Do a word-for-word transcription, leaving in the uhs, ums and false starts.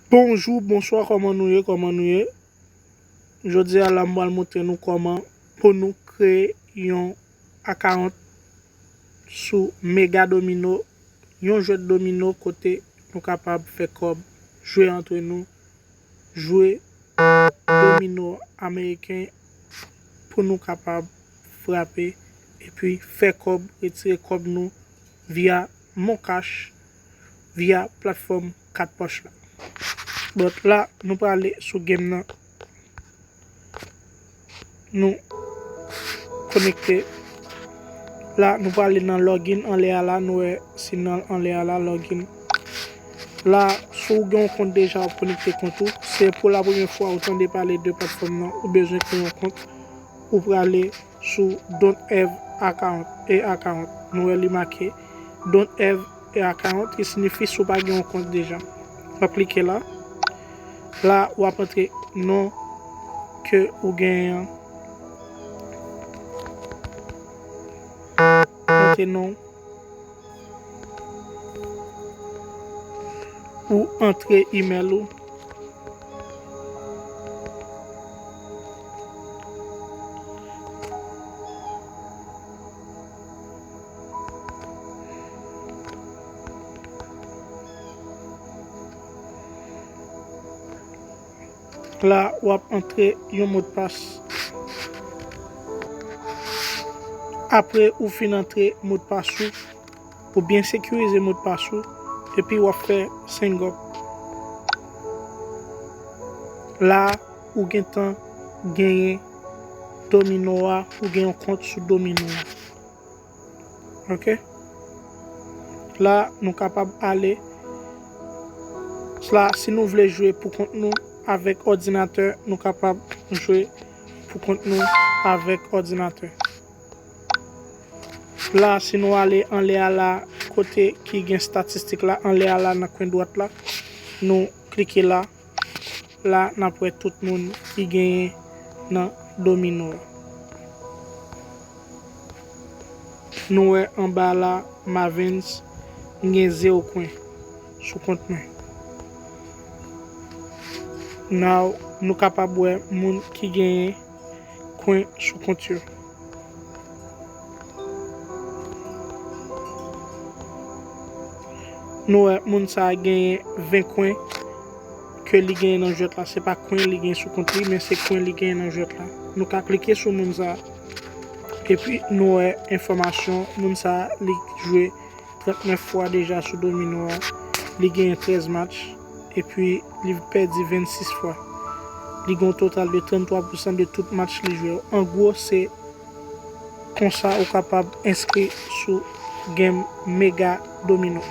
Bonjou, bonswa, kòman nou ye, kòman nou ye? Jodi a la, m pral montre nou kòman pou nou kreye yon akawont sou Mega Domino, yon jwèt domino kote nou kapab fè kòb, jwe antre nou, jwe domino ameriken pou nou kapab frape epi fè kòb, retire kòb nou via Moncash, via platfòm kat pòch la. But la, nou prale sou game nan. Nou konekte. La, nou prale nan login anlè a la, nou wè sinyal anlè a la, login. La, si w gen yon kont deja, w ap konekte kont ou. Se pou la premye fwa ou tande pale de platfòm nan, ou bezwen kreye yon kont, ou prale sou Don't Have Account, a Account. Nou wè li make Don't Have a Account, ki siyifi si w pa gen yon kont deja. W ap klike la. La, w ap antre non ke ou genyen an. Antre non. Ou antre imèl ou. La, w ap antre yon modpas. Apre ou fin antre modpas ou, ou byen sekirize modpas ou, epi w ap fè sign up. La, ou gentan genyen domino a, ou gen yon kont sou domino a. Ok? La, nou kapab ale. La, si nou vle jwe pou kont nou avèk òdinatè, nou kapab jwe pou kont nou avèk òdinatè. La, si nou ale anlè a la, kote ki gen statistik la, anlè a la, nan kwen dwat la, nou klike la. La, n ap wè tout moun ki genyen nan domino a. Nou wè anba la, Mavens, m gen zewo kwen sou kont mwen. Now, nou kapab wè moun ki genyen kwen sou kont yo. Nou wè moun sa a genyen ven kwen ke li genyen nan jwèt la. Se pa kwen li genyen sou kont li, men se kwen li genyen nan jwèt la. Nou ka klike sou moun sa a. Epi nou wè enfòmasyon moun sa a, li jwe trannèf fwa deja sou domino a. Li genyen trèz match. Epi li pèdi vennsis fwa. Li gen yon total de tranntwa pousan de tout match li jwe yo. An gwo, se konsa ou kapab enskri sou game Mega Domino.